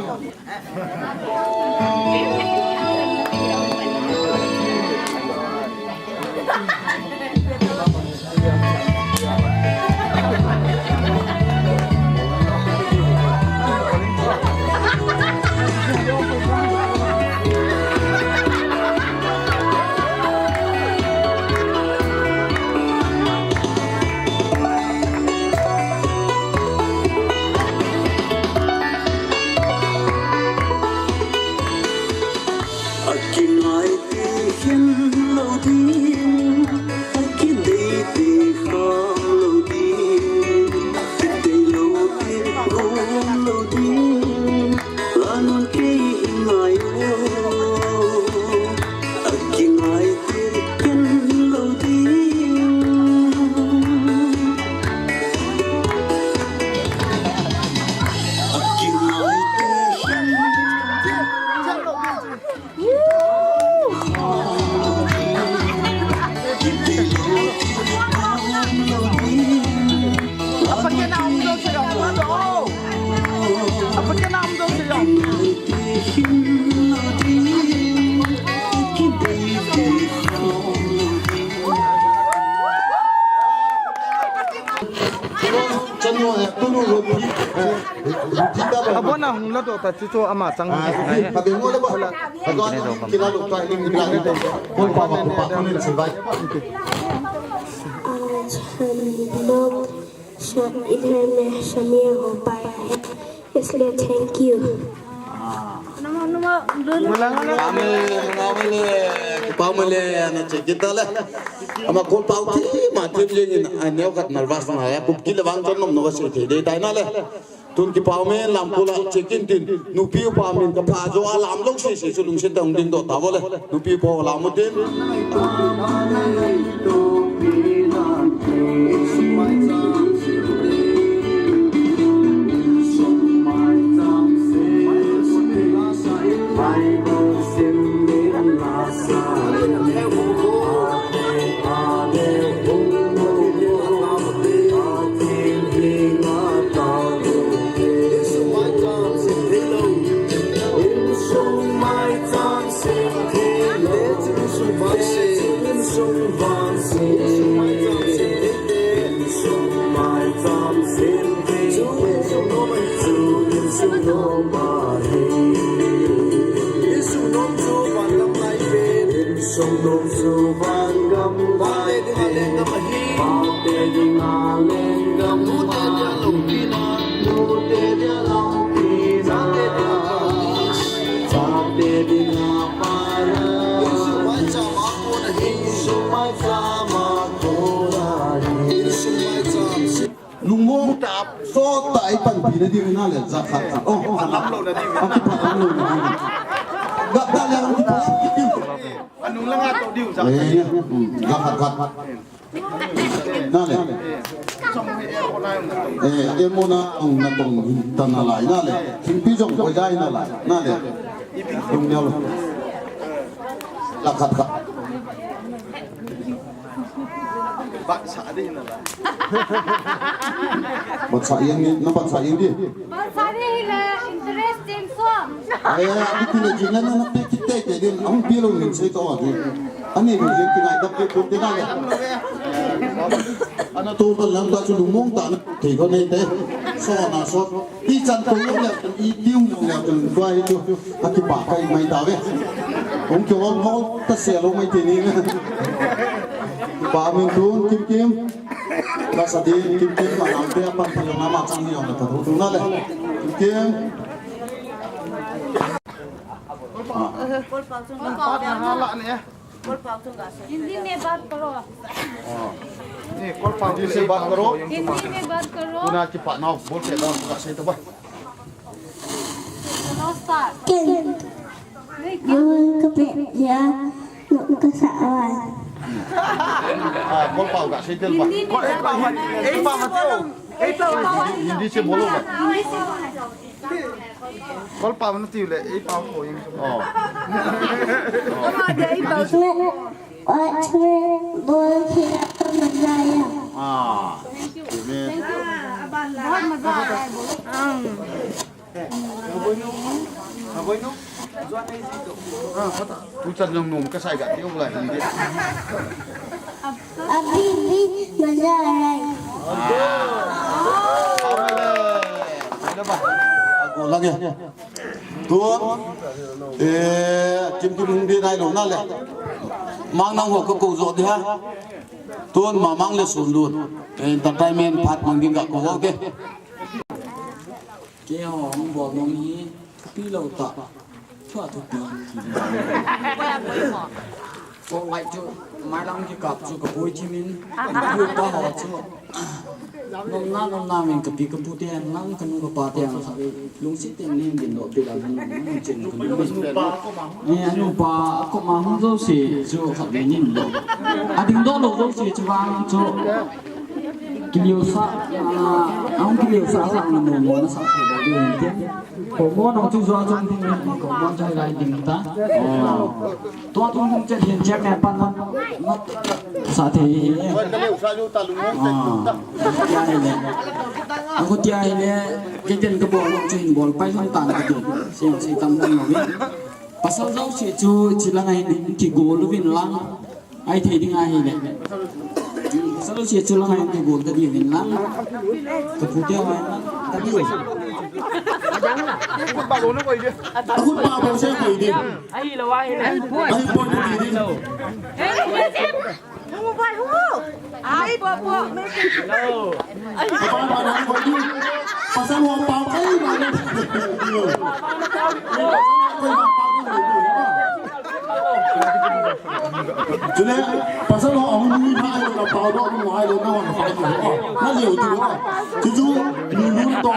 Abona hung la do ta chu chu ama chang. आज हम लोग श- इधर में शमीर हो पाया है, इसलिए thank you। Amen, amen. Kipa mele, ana che kita le. Ama kol pau thi, ma thi jing in, a neo khat nervous na ya, kup ki le vang chon nom no va se the de tai na le. Tun kipa mele lam kol a che kin tin, nupi upa min ka pha jo a lam lou se se chu lungset tah ding doh ta vo le. Nupi upa lam u tin. Lungmong ta, so ta i panpi na ding na le, za khat khat. Oh, oh, khat. Akipa lam lou na ding. Ga, ga le, akipa lam lou na ding. Anung langa to diu, za. Eh, hmm, za khat khat. Na le. Eh, emona ong na tong ta na lai, na le. Thingpi jong koi jai na lai, na le. Tung neo. Za khat khat. Batsah ding na la. Batsah yang ni, na batsah yang di. Batsah ding le interesting so. Ai, ai, aku tu le jing na na pe kit te ke din, ang pilo ni se to adu. Ani ni jing kinai da pe ko te na le. Ana to ba lam da chu lungmong ta na. Thei ko nei te. So na so. I chan ko lou le, i tiu lou le, tua hi chu. Akipa kai mai ta ve. Hung kihol hol ta se lou mai te ni. Pa min tun kim kim. La sa din kim kim ma lam te pan pan na ma chang ni ong ta thu tu na le. Kim kim. Kol pau chung ka. Kol pau chung ka. Hindi में बात करो। नहीं, kol pau Hindi से बात करो। हिंदी में बात करो। Tuna kipa nau bol ke da ka se ta ba. Hello, sir. Ken. Bol ka pe ya, no ka sa wa. Ah, kol pau ka se tel ba. Hindi में बात करो। Kol pau, ei pau ma teo. Ei pau. Hindi se bolo ba. Hindi से बोलो। Kol pau na tiu le, ei pau ko ing. Oh. मैं आज में बहुत ही मजा आया। Ah. Amen. बहुत मजा आया है, बोलो। Tu chan jong nom ka sai ga ti ong la hi de. अभी भी मजा आ रहा है। Amen. Amen. Ago lage. Tu, eh, kim kim hung di nai lo na le. Mang nang ho ka ko jo di ha. Tun ma mang le sun lut. Eh, entertainment phat mang ding ka ko ho ke. Keiho hung bol nung hi thupi lou ta. Thua thupi. Ko lai chu mailang kikap chu ka pui thimin. Ka pui pa ho chu. Nomna nomna min ka pi ka pu te, nang ka nu ka pa te, ang kha lungset tah in din lo pe la, nang chen ka nu. Eh, anu pa ko ma hung jouse chu kha ve nin lo. A ding doh lou jouse chu vang chu. Kiliu sa, ah, ang kiliu sa lang na mo mo na sa thei ba ding te. Ko mo nong chu jo chung ding ko mo chai lai ding ta. Oh. Tua tung hung chen hin chen ne pan na. Sa thei hi. Tua ka leu sa ju ta lung mo chen ta. Ah. Tia hi le. Ang ko tia hi le. Kei ten ka bol chu hin bol pai lung ta na ka tu. Siang sei tam lang lo. Pasal jouse chu chi lang a hin kigol uvin lang. Ai thei ding ahi le. Salo sia chu lang hai ka gol ta di vin lang. Ka pu te hai lang. Ka di wai. Ahut pa bol se koi di. Ahi lo, ahi lo. Ahi poi di di. Ai, bo, bo, me. Apa mana koi di? Pasal wa pa kai mana. Chule, pasal ho ahung nui pha ahi lo, pao lo, nui ahi lo, na hon phai lo. Na leo tu lo. Chu chu, nui nui to,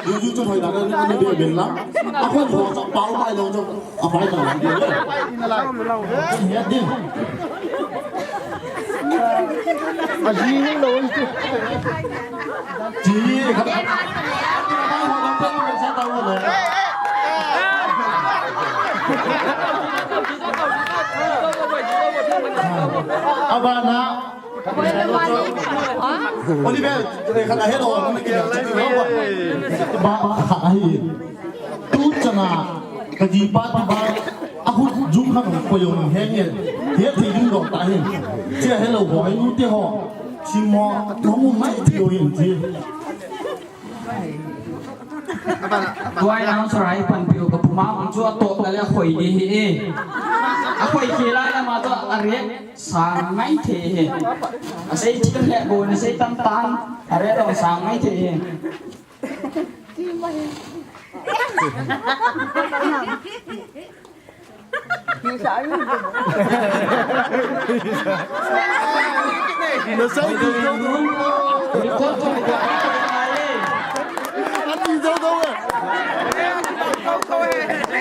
nui nui chu thoi da, na nui be ben la. A khon ho cha pao mai lo chu. A phai ta la. Ya din. A ji ni lo. Ji, khat. Abana. Oliver, eh, khat a hello, ba, khat ahi. Tu chana, ka jipa tu ba, a khut jung khat ko jong henge. He thei jung dong ta hin. Chia hello ho, ai nu te ho. Simo, no mu mai ti lo hin ti. Tuai nang sarai pan piu ka puma mun chu a to ka le khoi di hi e. A khoi khi lai la ma to a re sang ngai the he. A sei thim le bo ni sei tam tan a re dong sang ngai the he. Nasai ti zo zo. Record ko ko. Ati zo zo.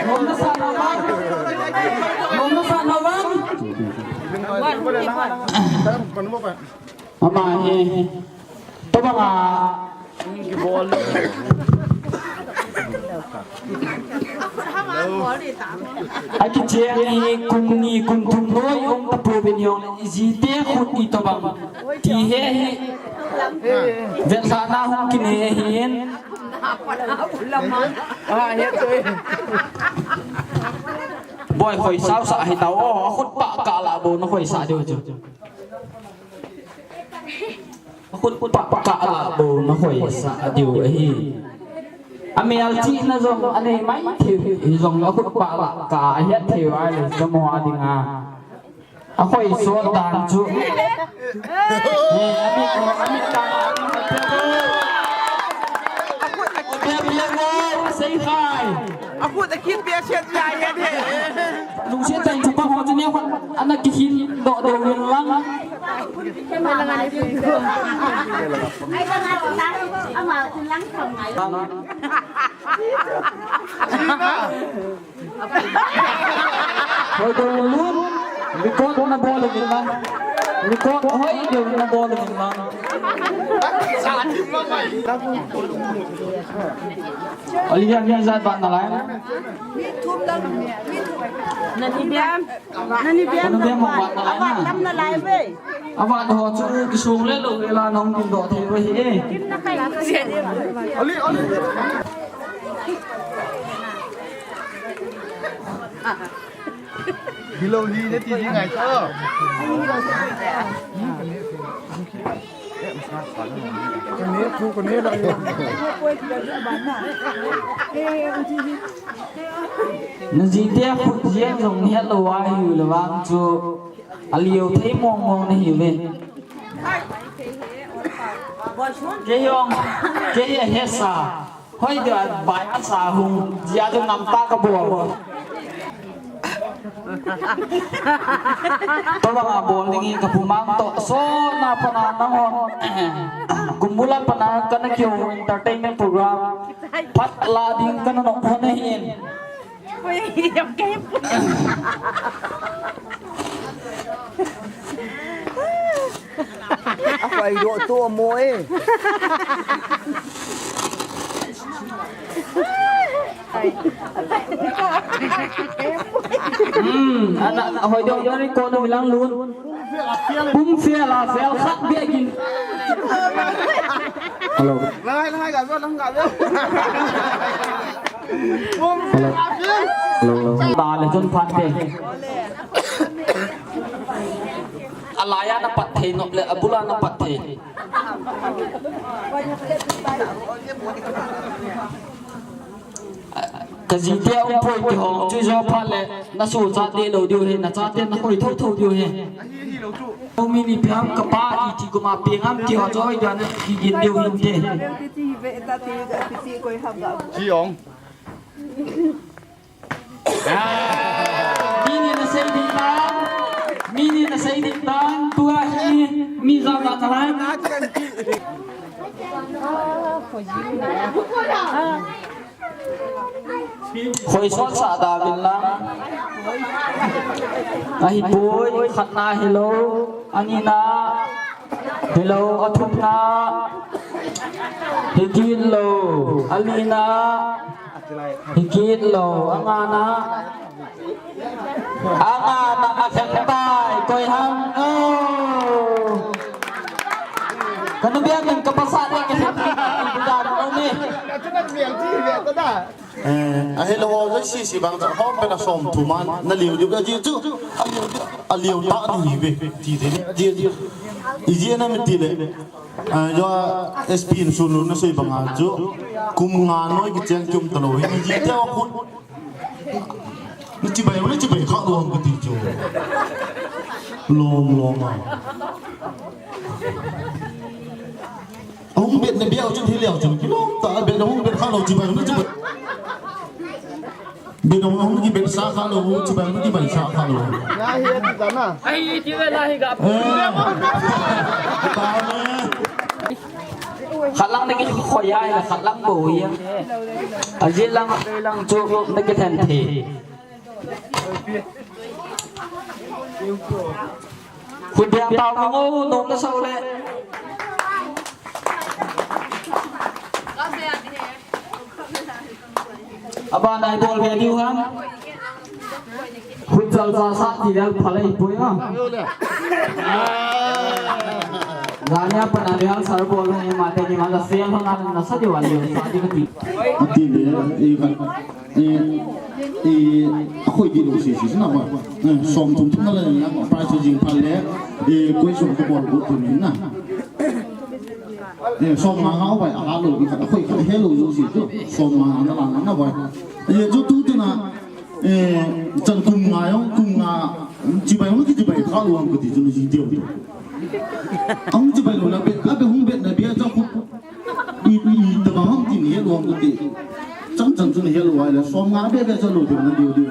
Mom na sa na wan. Mom na sa na wan. Ama hi. Tobanga. A kicheng hi kum ni kum thum noi um ta pouvin jong le, i jite khut i tobang ti he hi. Vet sa na hung kine hin. Boi khoi sao sa hi ta o, a khut pa ka la bo na khoi sa diu chu. A khut pa ka la bo na khoi sa diu ahi. A mel chihna jong a nei mai thei hi jong a khut pa la ka a het thei a le jamo a ding a. A khoi so dan chu. He, a mit, a mit ta. Sei khai. A khut a khit pia siat lai a de. Lungsiat tah in chapa ho chu neo khat ana kikhin doh deu in lang. Hoi deu lut, record na bol in lang. Record hoi deu na bol in lang. Olivia, mi ijat vat nalai? Nani biam. Nani biam. Nani biam vat nalai na? Avat lam nalai ve. Avat ho chu kisung le lou ve la nong tin doh thei ve hi e. Oli, oli. Below hi ne ti ji ngai to. Na jite khut jeng jong het lou a hiu le vang chu a liu thei mong mong na hiu ve. Kei jong, kei a het sa. Hoi dia bai a sa hung, dia tu ngam ta ka bol. Tobang a bol ding in ka pumang to, so na pana nang hon. Kumbula pana kana kio entertainment program. Phat la ding kana nok hon hin. Apai do to mo e. Hmm, ana hoi do do ni ko no milang lun. Pum fel a fel khat bia gin. Hello. Lai lai ga zo lang ga zo. Hello. Hello. Ba le jun phan te. Alaya na pat. thei nop le abul a na pat thei. Ka jite a um poi ti ho chu jo phat le na su cha te lo diu he, na cha te na hoi tho tho diu he. Umi ni piam ka pa i ti kuma pe ngam ti ho jo i dan ki gin diu hin te. Ji ong. Mini na sei ding tan, mini na sei ding tan, tua hi mi za za ta lai. Khoi sot sa da min lang. Ahi poi, khat na hello, ani na hello, athum na. Hi kit lo, ali na. Hi kit lo, anga na. Anga na a khen tai, koi ham. Oh. Ka nu bia min ka pasal le ka khen tai, ka nu bia min. Eh, a hello, ho joi sisi bang cha hom pe na som thu man, na liu liu ka ji chu. A liu, a liu ta ni ve, ti te ni, ji, ji. I ji na mi ti le. Ah, jo, S P in sun lou na sei banga chu, kum nga noi kicheng kium talou hi, ni ji te wa khun. Ni chibai, ni chibai kha lou ham kati chu. Lom, lom a. Ahung bet na bia chun hi leu chun, kilom ta bet, ahung bet kha lou chibai, ni chibai. Bet hung, hung kibet sa kha lou, chibai hung kibet sa kha lou. Ya hi ati ta na. Ai, ti ve la hi ga. Eh. Ta le. Khat lang na kikhoi a, khat lang bou a. Aji lang, lang chu na kithen thei. Khu bia pau ngo, nong na sau le. Aba nai bol ve diu ham. Futsal sa sa ti lel phalei poi a. Gania pana lel sar bol hai mate ni ma la sel ho na na sa diu an diu sa di ka ti. Ati le, i kha, i, i, a khoi di lo si si na ba. Eh, som thum thum na le na prize jing pha le. I, koi som ko bol ko tu ni na. Eh, som nga nga bai, a ha lo, i khat a khoi khat he lo jo si tu. Som nga nga na la nga na bai. Eh, jo tu tu na, eh, chan kum nga yong, kum nga, chibai yong, chibai kha lo ang ko ti tu ni si teo. Ang chibai lo na be, a be hung be na be a jo ku. I, i, ta ba hung ti ni he lo ang ko ti. Chang chang chu ni he lo ai le, som nga be be jo lo ti na diu diu.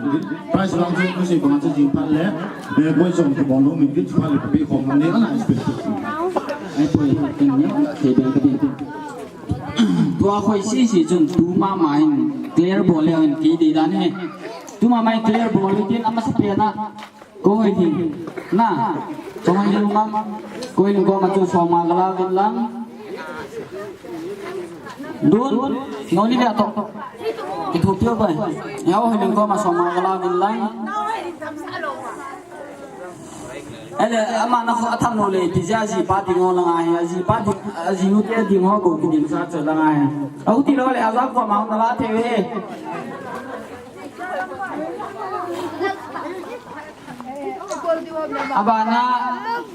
Prize lang chu, ko si ba chu jing phat le, be koi som ko bol lo min ki phat le pe khom ni ana expect. Ai, poi, poi, poi, poi, poi. Tua khoi si si chun tu mama in clear bol le in ki di dan he. Tu mama in clear bol le tin ama sa pe na. Ko hoi thi. Na. Ko hoi thi ma. Ko in ko ma chu so ma gala vin lang. Dun. No ni ga to. Ki thu pio bai. Ya hoi ko ma so ma gala vin lang. Ele, ama na kho atham no le, ti ja ji pa ti ngo la ngai, a ji pa ti, a ji nu te ti ngo ko ki din sa cha la ngai. Au ti lo le, a za ko ma na la the ve. Abana,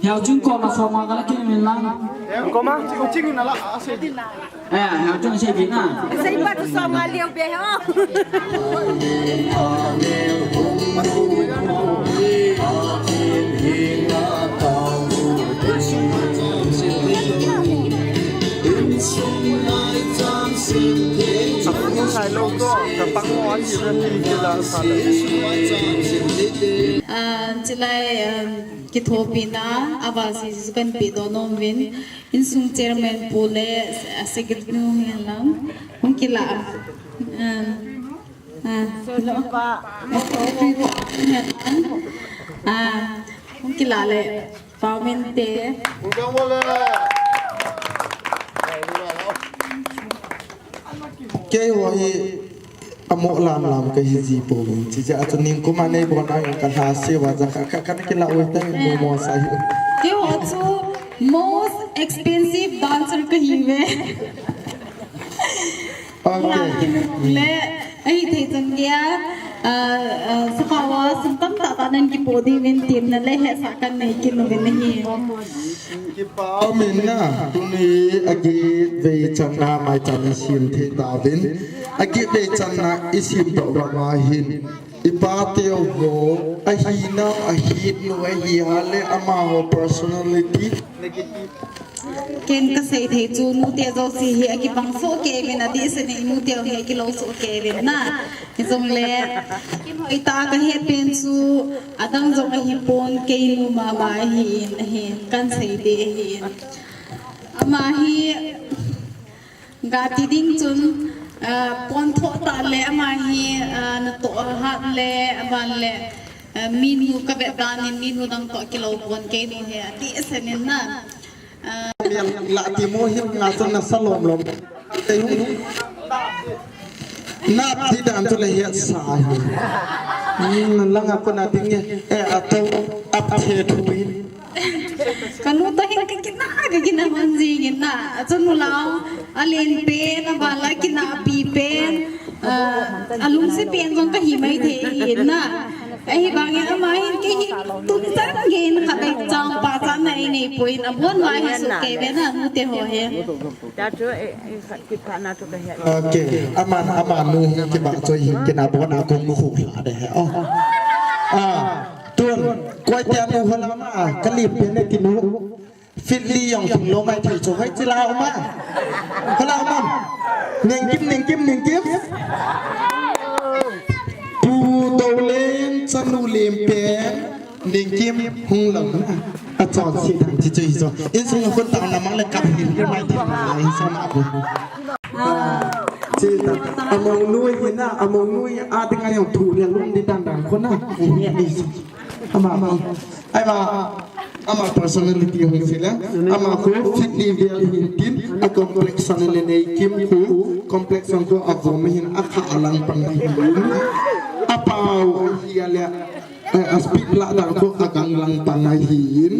yau jun ko ma so ma ka la ki min lang. Ko ma, ko ching na la, a se. Eh, hang chung sei di na. Sei pa tu som nga liu be ho. Sa pang sai lo ko, sa pang mo an ti na ti ti la sa le. Ah, chilai, um, kithopina, ava si su kan pi do nom vin. Insung chairman pu le, ah, secretary nu hi lang, hung kila, ah, ah, secretary pa hi lang, ah, hung kila le, Paomin te. Keiho hi, Amo lam lam kahi ji pouvin. Chuche a chu nikum a nei bon a ka lhase uva, ja ka, ka, kana kila ui ta mo mo sa hi. Keiho chu most expensive dancer kahi ve. Okay. Lam kimu le, ahi thei chan gei a, Ah, ah, sakhawa sum tamtah tah nan kipoh diuvin tin nale hetsah kanei kit uvin ahi. Kipa umin na, tuni agitvei channa maicham isem thei tauvin. Agitvei channa isemdoh vang ahin, ipa teu ho, ahinau, ahitnu, ahiha le amaho personality. Ken kasei thei chu nute jouse hi akibang soh kei uvin, adeh seh in nute ho hi akilou soh kei uvin na. Hijongle, itah kahet pen chu adang jong ahipon, keinu mama ahin, ahin, kahin sei ding ahin. Ama hi, gati ding chun, ah, ponthoh tah le ama hi, ah, natoh hat le, aban le, ah, minu kavet dan in minu dang toh kilou pon, keinu hi adeh seh in na. Ah, lah ti mo hi nga chun nasa lom lom. Nap ti dan chu le hetsa hi. Hmm, langa kona ding e, eh, ato, ap the thu hi. Kanu toh hin kakina, kakina man jing in na. Achun nu lau, alen pen, aban la kina pi pen, ah, alungset pen jong kahi mai thei in na. Ahivangin ama hin kei hi tun chan gei in khatvei chang pachatna einei poi, abon uva hi soh kei uve na nute ho hi. Okay, aman, amanu hi kibahchoi hin kina bona kong khu la de he. Oh. Ah, tun, koi tia nu hola ma, kalim pen ne kinu. Fit li jong thum lou mai thei chu hoi chi la uma. Hola uma. Ningkim, ningkim, ningkim. Pu Dolen chanu lim pen. Ningkim hung lou na. Achon si dan chi chu hi chu. Insung a khun tang na mang le kap hin mai thei na hi sa ma bu. Ah, chi ta. Amonu hi na, amonu hi a ding a jong thu le lung di dan dan khun na. Hi hi. Ama, ama. Ai ma, ama personality hung sile. Ama khu fit ni vel hin tin, a complexion le nei kim khu, complexion khu avom hin akha alang pang hin. Apao hi ale. Eh, a speed lah dan khu agang lang pang ahin.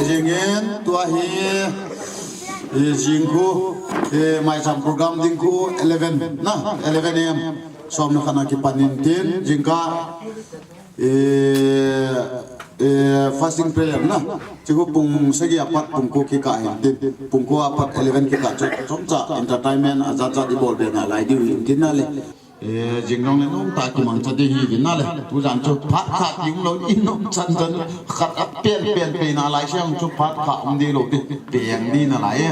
Jingin tua hi, eh, jing khu, eh, maicham program ding khu eleven na, eleven A M. Som le khat na kipan in tin, jingkah, eh, eh, fasting prayer na. Chi khu pung sagi apat pung ko kikah hin tin. Pung ko apat eleven kikah chu chomcha entertainment ajat jat ibol be nalai diu hin tin na le. Eh, jing jong le nom tah kimang cha ding hi tin na le. Tujan chu phat khat ding lou in nom chan chan khat a pen pen pe nalai siang chu phat khat um ding lou ti. Peng ding nalai e.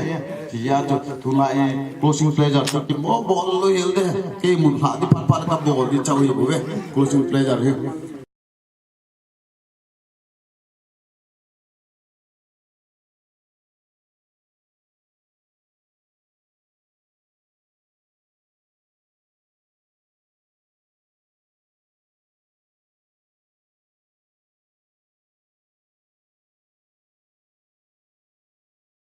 Tia chu tulai closing prayer chu kibol bol lou hel de. Kei mun khat di phat phat kabol di chau hi bu ve. Closing prayer hi.